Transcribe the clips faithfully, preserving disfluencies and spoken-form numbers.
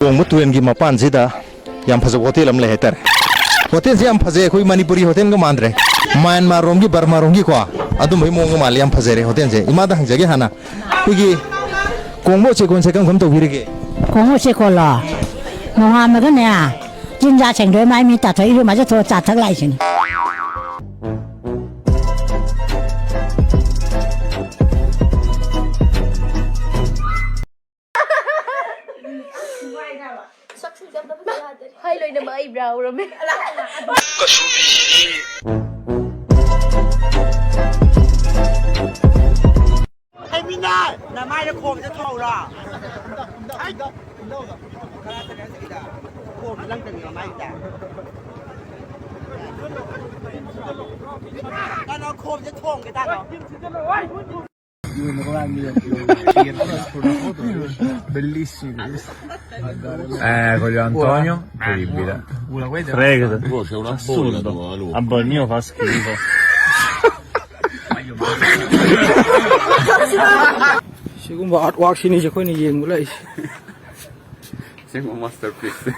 ꯀꯣꯡꯕ ꯇꯨꯔꯦꯜꯒꯤ ꯃꯄꯥꯟꯁꯤꯗ ꯌꯥꯝ ꯐꯖꯕ ꯍꯣꯇꯦꯜ ꯑꯃ ꯂꯩ ꯍꯥꯏꯇꯥꯔꯦ꯫ ꯍꯣꯇꯦꯜꯁꯦ ꯌꯥꯝ ꯐꯖꯩ, ꯑꯩꯈꯣꯏ ꯃꯅꯤꯄꯨꯔꯤ ꯍꯣꯇꯦꯜꯒ ꯃꯥꯟꯗ꯭ꯔꯦ꯫ ꯃ꯭ꯌꯥꯟꯃꯥꯔ ꯔꯣꯝꯒꯤ, ꯕꯔꯃꯥ ꯔꯣꯝꯒꯤꯀꯣ, ꯑꯗꯨꯝꯕꯒꯤ ꯃꯑꯣꯡꯒ ꯃꯥꯜꯂꯦ꯫ ꯌꯥꯝ ꯐꯖꯔꯦ ꯍꯣꯇꯦꯜꯁꯦ꯫ ꯏꯃꯥꯗ ꯍꯪꯖꯒꯦ ꯍꯥꯟꯅ, ꯑꯩꯈꯣꯏꯒꯤ ꯀꯣꯡꯕ ꯎꯆꯦꯛꯀꯣꯟꯁꯦ ꯀꯔꯝ ꯀꯔꯝ ꯇꯧꯕꯤꯔꯤꯒꯦ? ꯀꯣꯡꯕ ꯎꯆꯦꯛꯀꯣꯟꯂꯣ? ꯅꯣꯡꯉꯥꯟꯕꯒꯅꯦ, ꯆꯤꯟꯖꯥꯛ ꯁꯦꯡꯗꯣꯛꯑꯦ, ꯃꯥꯏ ꯃꯤꯠ ꯇꯥꯊꯣꯛ, ꯏꯔꯨ ꯃꯥꯏꯖ ꯊꯣꯛꯑ ꯆꯥ ꯊꯛ ꯂꯥꯛꯏꯁꯤꯅꯤ꯫ ꯁꯛꯁꯤꯡꯁꯦ ꯑꯝꯇ ꯐꯖ ꯌꯥꯗꯔꯦ꯫ ꯍꯥꯏ ꯂꯣꯏꯅꯃꯛ ꯑꯩ ꯕ꯭ꯔꯥ ꯎꯔꯝꯃꯦ꯫ ꯍꯩꯃꯤꯅꯥ! ꯅꯃꯥꯏꯗ ꯈꯣꯝꯁꯦ ꯊꯣꯛꯎꯔꯣ? ꯍꯩ! ꯈꯣꯝꯁꯦ ꯅꯪ ꯆꯪꯉꯤꯔꯣ ꯃꯥꯏꯗ? ꯀꯩꯅꯣ, ꯈꯣꯝꯁꯦ ꯊꯣꯡꯒꯦ ꯇꯥꯅꯣ? Bellissimo. Eh, con gli Antonio, incredibile. Prego. Assurdo. A Borneo fa schifo. ꯁꯤꯒꯨꯝꯕ ꯑꯥꯔꯠ ꯋꯥꯔꯛꯁꯤꯅꯤꯁꯦ ꯑꯩꯈꯣꯏꯅ ꯌꯦꯡꯕ ꯂꯥꯛꯏꯁꯦ꯫ ꯑꯁꯦꯡꯕ ꯃꯥꯁꯇꯔꯄꯤꯁ꯫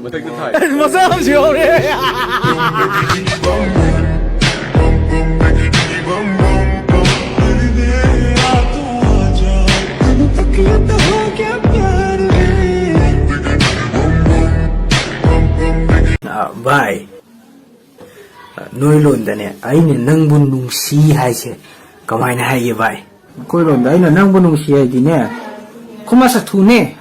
ꯃꯊꯛꯇ ꯊꯥꯏ꯫ ꯃꯆꯥ ꯑꯃꯁꯨ ꯌꯥꯎꯔꯦ꯫ ꯑ, ꯚꯥꯏ, ꯅꯣꯏ ꯂꯣꯟꯗꯅꯦ, "ꯑꯩꯅ ꯅꯪꯕꯨ ꯅꯨꯡꯁꯤ" ꯍꯥꯏꯁꯦ ꯀꯃꯥꯏꯅ ꯍꯥꯏꯒꯦ, ꯚꯥꯏ? ꯑꯩꯈꯣꯏ ꯂꯣꯟꯗ "ꯑꯩꯅ ꯅꯪꯕꯨ ꯅꯨꯡꯁꯤ" ꯍꯥꯏꯗꯤꯅꯦ, ꯈꯨꯃꯥ ꯁꯥꯊꯨꯅꯦ꯫